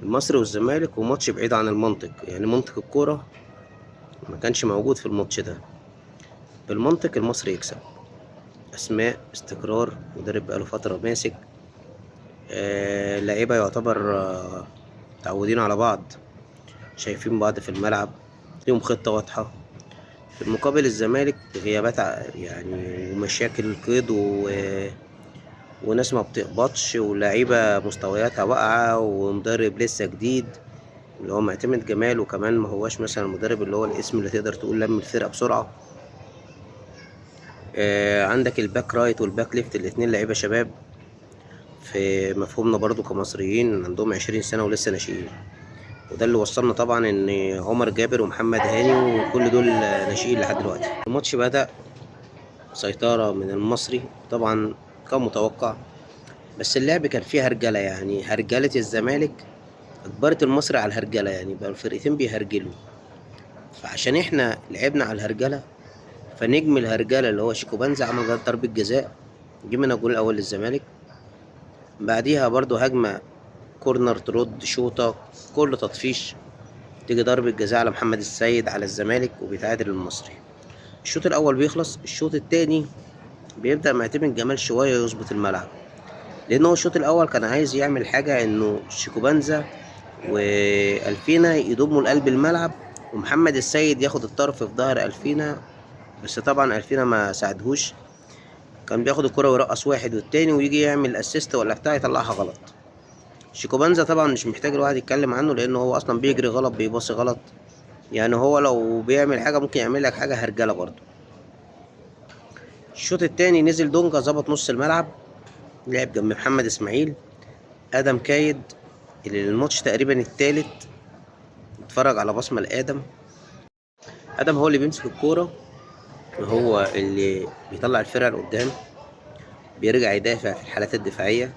المصري والزمالك وماتش بعيد عن المنطق، يعني منطق الكورة ما كانش موجود في الماتش ده. بالمنطق المصري يكسب، اسماء، استقرار، مدرب بقاله فترة ماسك، لعيبة يعتبر متعودين على بعض، شايفين بعض في الملعب، ليهم خطة واضحة. في المقابل الزمالك غيابات يعني ومشاكل قيد وناس ما بتقبضش ولاعيبة مستوياتها واقعة ومدرب لسه جديد اللي هو معتمد جمال، وكمان ما هواش مثلا المدرب اللي هو الاسم اللي تقدر تقول لم الفرقة بسرعة. عندك ال back right وال back left الاتنين لعيبة شباب في مفهومنا برضو كمصريين، عندهم 20 سنة ولسه ناشئين، وده اللي وصلنا طبعا ان عمر جابر ومحمد هاني وكل دول ناشئين لحد دلوقتي. الماتش بدأ سيطرة من المصري طبعا كمتوقع، بس اللعب كان فيه هرجلة، يعني هرجلة الزمالك اجبرت المصري على الهرجلة، يعني بقى الفرقتين بيهرجلوا. فعشان احنا لعبنا على الهرجلة، فنجم الهرجلة اللي هو شيكو بانزا عمل ضربة جزاء، جه من الجول الأول للزمالك. بعديها برضو هجمة كورنر، ترد شوطة، كل تطفيش، تيجي ضربة جزاء على محمد السيد على الزمالك وبيتعادل المصري. الشوط الأول بيخلص، الشوط التاني بيبدأ معتمد جمال شوية يظبط الملعب، لأن هو الشوط الأول كان عايز يعمل حاجة إنه شيكوبانزا وألفينا يضموا لقلب الملعب ومحمد السيد ياخد الطرف في ظهر ألفينا، بس طبعا ألفينا ما ساعدهوش، كان بياخد الكرة ويرقص واحد والتاني ويجي يعمل assist ولا بتاع يطلعها غلط. شيكوبانزا طبعا مش محتاج الواحد يتكلم عنه، لأنه هو أصلا بيجري غلط، بيباصي غلط، يعني هو لو بيعمل حاجة ممكن يعمل لك حاجة هرجلة برضه. الشوط التاني نزل دونجا ظبط نص الملعب، لعب جنب محمد اسماعيل، ادم كايد اللي الماتش تقريبا التالت اتفرج على بصمة لادم. ادم هو اللي بيمسك الكورة، هو اللي بيطلع الفرقة لقدام، بيرجع يدافع في الحالات الدفاعية،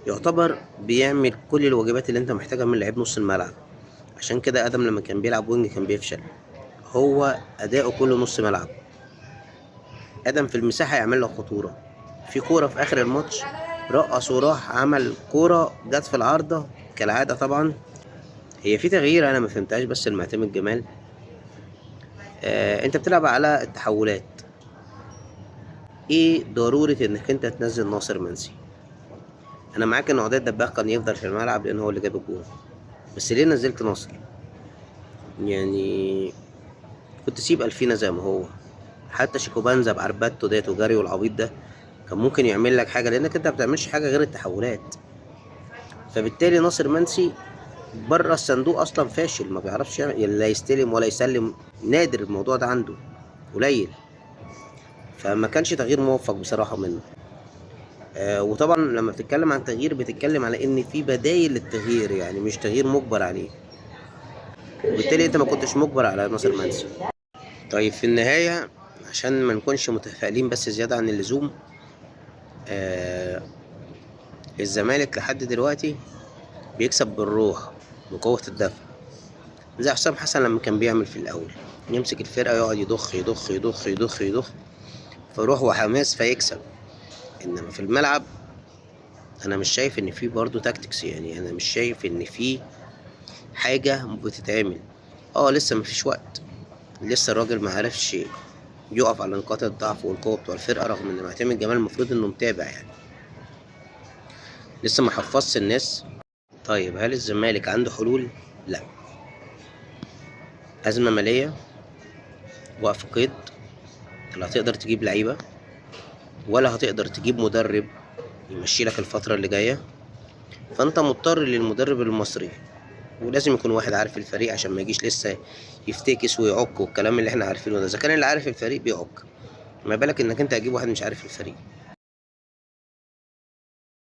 يعتبر بيعمل كل الواجبات اللي انت محتاجها من لعيب نص الملعب. عشان كده ادم لما كان بيلعب wing كان بيفشل، هو اداؤه كله نص ملعب. ادم في المساحة يعمل لك خطورة، في كورة في اخر الماتش رقص وراح عمل كورة جت في العارضة كالعادة. طبعا هي في تغيير انا ما فهمتهاش بس المعتمد جمال، انت بتلعب على التحولات، ايه ضرورة انك انت تنزل ناصر منسي؟ انا معاك ان عدي الدباغ كان يفضل في الملعب لان هو اللي جاب الجول، بس ليه نزلت ناصر؟ يعني كنت سيب الفينا زي ما هو، حتى شيكوبانزا بعربته ديت وجري والعبيط ده كان ممكن يعمل لك حاجة، لانك انت ما بتعملش حاجة غير التحولات. فبالتالي ناصر منسي بره الصندوق اصلا فاشل، ما بيعرفش يعمل، لا يستلم ولا يسلم، نادر الموضوع ده عنده قليل، فما كانش تغيير موفق بصراحة منه. وطبعا لما بتتكلم عن تغيير بتتكلم على ان في بدايل للتغيير، يعني مش تغيير مجبر عليه، وبالتالي انت ما كنتش مجبر على ناصر منسي. طيب في النهاية عشان ما نكونش متفائلين بس زيادة عن اللزوم، الزمالك لحد دلوقتي بيكسب بالروح بقوة الدفع، زي حسام حسن لما كان بيعمل في الأول، يمسك الفرقة يقعد يضخ يضخ يضخ يضخ يضخ فروح وحماس فيكسب. إنما في الملعب أنا مش شايف إن في برضه tactics، يعني أنا مش شايف إن في حاجة بتتعمل. لسه مفيش وقت، لسه الراجل ما عرفش يقف على نقاط الضعف والقوة بتوع الفرقة، رغم إن معتمد جمال المفروض إنه متابع، يعني لسه ما حفظش الناس. طيب هل الزمالك عنده حلول؟ لا. أزمة مالية، وقف قيد، لا هتقدر تجيب لعيبة ولا هتقدر تجيب مدرب يمشي لك الفترة اللي جاية، فأنت مضطر للمدرب المصري، ولازم يكون واحد عارف الفريق عشان ما يجيش لسه يفتكس ويعك والكلام اللي احنا عارفينه ده. إذا كان اللي عارف الفريق بيعك، ما بالك إنك أنت هتجيب واحد مش عارف الفريق.